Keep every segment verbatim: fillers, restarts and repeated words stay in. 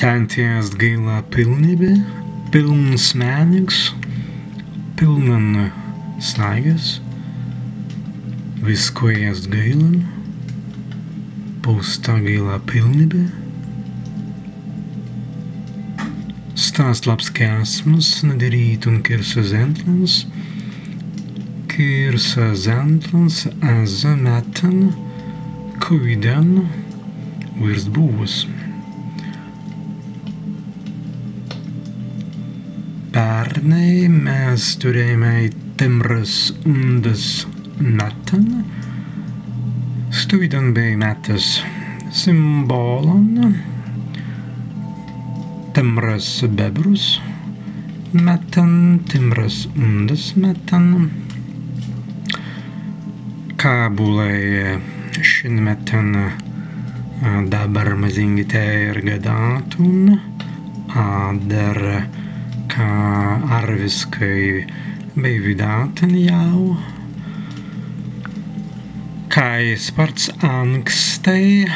Tēnti ast gaila pilnibi, pilns mēniks, pilnan snaigas, wiskwēi ast gailan, pausta gaila pilnibi. Sta ast labs kēsms, ni dirītun kīrsa zentlans, kīrsa zentlans ezze mettan, kawīdan wīrst būwuns. Pērnai mes turēimai timras undas mettan, stawīdan bēi mettas simbōlan, timras bebrus mettan, timras undas mettan. Ka būlai šin mettan, ā, dabber mazīngi tēr gadātun, adder ka arwiskai bēi widātan jāu. Kāi spārts ānkstai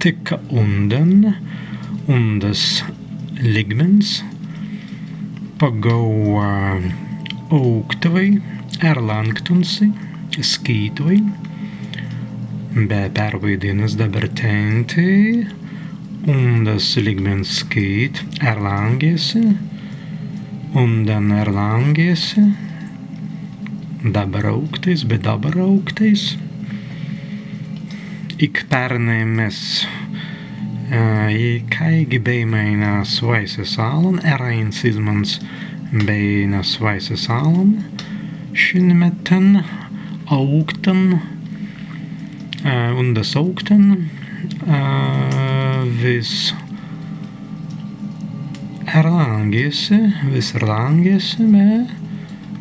tikka undan, undas ligmens, pagaū, ā, aūktwei erlāngtun si skītwei, be perwaidinnuns dabber tēnti, undas ligmens skīt erlāngi si, undan erlāngi si, dabber aūktais, be dabber aūktais. Ik pērnai mes, ā, ikāigi bēimai na swāise salan, eraīns izmans bēi na swāise salan, šin mettan aūktan, ā, undas aūktan, ā, wis erlāngi si, wis erlāngi si, be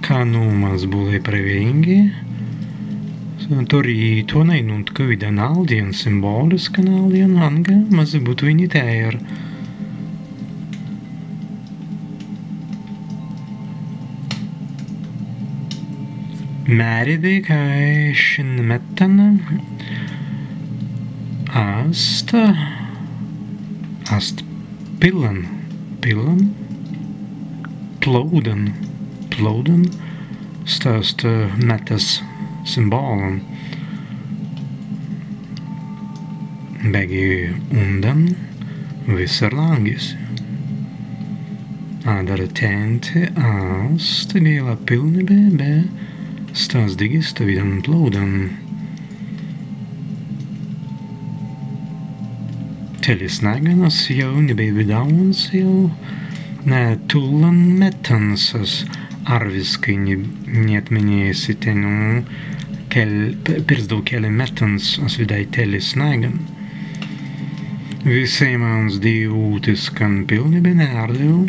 ka nū mazzi būlai prāwīngi, turītun ainuntkwēi kawīdan aldjan, simbōliskan aldjan, anga mazzi būtwei ni tēr. Mēri dēi, kāi šin mettan ast, ast pillan, pillan, plūdan, plūdan, sta ast mettas simbōlan. Beggi undan wis erlāngi si. Adder tēnti ast gaila pilnibi, be sta ast dīgi stawīdan plūdan. Telli snaigan as jāu ni bēi widāwuns jāu, ne, tūlan mettans as arwiskai ni, ni etminnēi si tenū kel-, pe-, pirzdau kelli mettans as widāi telli snaigan. Wisēimans dīwūtiskan pilnibi, nērdau.